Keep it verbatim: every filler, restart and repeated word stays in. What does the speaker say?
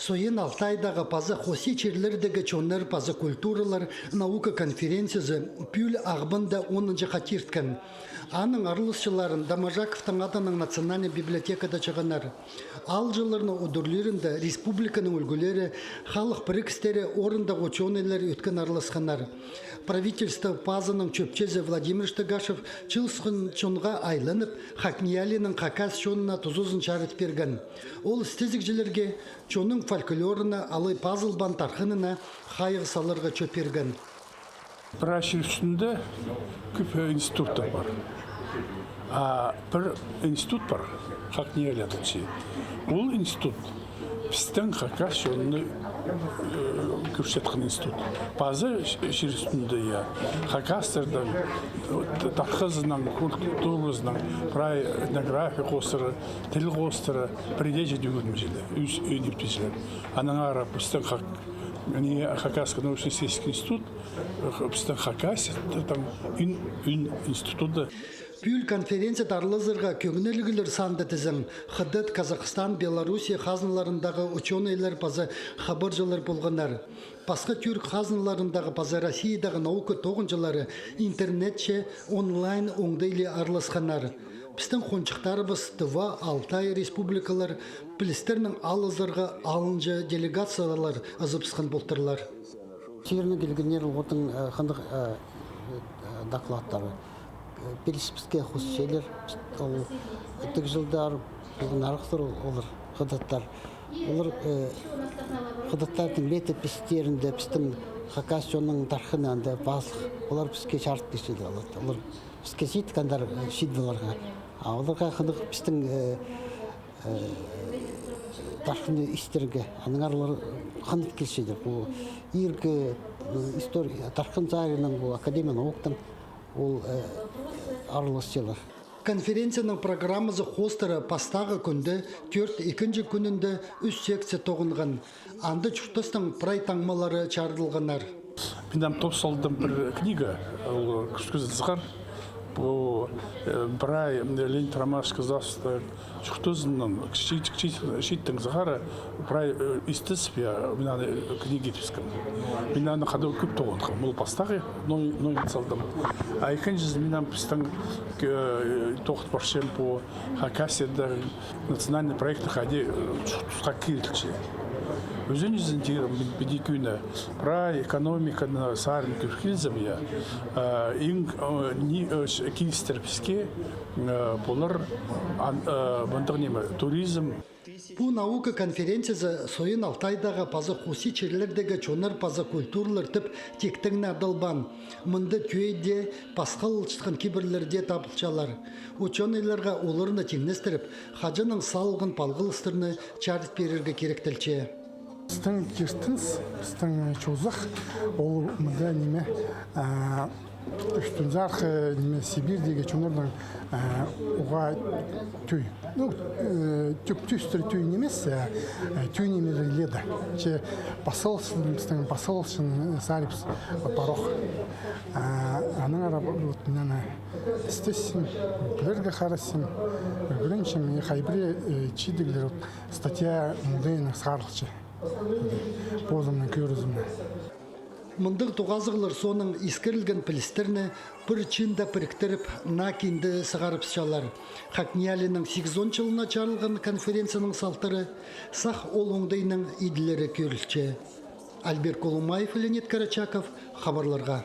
Сойын Алтайдағы паза хоси чирлердегі чоннар паза культуралар наука конференциязы пӱӱл Ағбанда онынҷы хати ирткен. Аның араласчыларын Доможаковтың адынаң национальный библиотекада чыығаннар. Аалҷыларның удурларында республиканың ӱлгӱлері, халых пірігістері, орындағы учёныйлар ӧткін араласханнар. Правительство пазының чӧпчезі Владимир Штыгашев чыылысхан чонға айланып, ХакНИИЯЛИ-ның хакас чонына тузазын чарыт пирген. Ол істезігҷілерге чонның фольклорына алай пазылбаан тархынына хайығ саларға чӧп пирген. Прай чир ӱстӱнде кӧп институттар пар. А пір институт пар, ХакНИИЯЛИ адалча. Ол институт пістің хакас чонны, э, кӧрчеткен институт. Паза чир ӱстӱнде, я, хакастарның, э, тархызынаң, культуразынаң прай этнография хоостыра, тіл хоостыра пірдее чіли ӱгренчелер, ӱс ӧнептеҷілер. Аннаңар пістің хак-, не, Хакасский научно-исследовательский институт, э, пістің Хакасияның ӱн, ӱн институты. Пӱӱл конференцияда араласарға кӧңніліглер саанда тізең, Хыдат, Казахстан, Белоруссия хазналарындағы учёныйлар паза хабарҷылар полғаннар. Пасха тӱрк хазналарындағы паза Россиядағы наука тоғынҷылары интернетче онлайн оңдайлы араласханнар. Пістің хонҷыхтарыбыс Тыва, Алтай республикалар пілістернең алызарға алынҷа делегациялар ызыбысхан полтырлар. Сибирьнең килгеннер, олардың, э, хынығ, э, э, докладтары. Э, піліс піске хосчалар, ол тіг чылдар, ол нарыхтар ол-, олар, хыдаттар. Олар, э, хыдаттардың летописьтерінде пістің хакас чонның тархыны анда пазылых. Олар піске чарыт пирчелер, олар, олар піске читкеннер, э, чиит поларға. А оларға хынығ пістің, э, э, тархынны истерге, аннаңар олар хынып килчелер. Пу иргі, э, история, тархын саринаң, пу академия науктаң ол, э, араласчалар. Конференцияның программазы хоостыра пастағы кӱнде тӧрт, ікінҷі кӱнінде ӱс секция тоғынған. Анда чуртастың прай таңмалары чарыдылғаннар. Мин ам топ салдым пір книга, ол кӱскізін сығар. Пу, э, прай, м, Леонид Романович Казаховтың чуртазынаң, чиит-, чиит-, чииттең сығара прай, э, истезіп, я, мин аны, э, книга итіп искем. Мин аны хада кӧп тоғынғам. Ол пастағы, но, но салдым. А ікінҷізі, мин ам пістің, э, тоғынып парчам пу Хакасияда национальный проект хайди, э, тус-, тусха кирілче. Ӱзінҷізін тирім пі-, піди кӧні. Прай экономиканы сарын кӧр килзем, я. Э, иң, э, ни, э, ч-, килістер піске, э, полар, ан-, э, мындағ ниме, туризм. Пу наука конференциязы Сойын Алтайдағы паза хоси чирлердегі чоннар паза культуралар тіп тиктең не адалбаан. Мында тӧӧй дее, пасхалалчатхан кибірлер дее табылчалар. Учёныйларға оларны тиңнестіріп, хаҷаннаң салылған палғалыстарны чарыт пирерге киректелче. Пістің киртініс, пістің чозах, ол мында ниме, а, ӱстӱнзархы, ниме, Сибирьдегі чоннарның, а, уғаа тӧӧй. Ну, э, тӧӧй, тӧстер тӧӧй нимес, а, э, тӧӧй нимелер ле дее. Че пасхалалчаң, пістің пасхалалчаң, э, сарибыс парох. А, аннаңар, вот, мин аны істессем, пілерге харассам, ӱгренчем, и хай пірее, э, чидіглер, вот, статья мындағ сығарылча. Позымның кӧрізімнең. Мындағ тоғазығлар соонаң искірілген пілістерні пір чыында піріктіріп, наа кинде сығарыбысчалар. ХакНИИЯЛИ-ның сигізон чылына чарылған конференцияның салтары сах ол оңдайнаң иділері кӧрілче. Альберт Колумаев, Леонид Карачаков, хабарларға.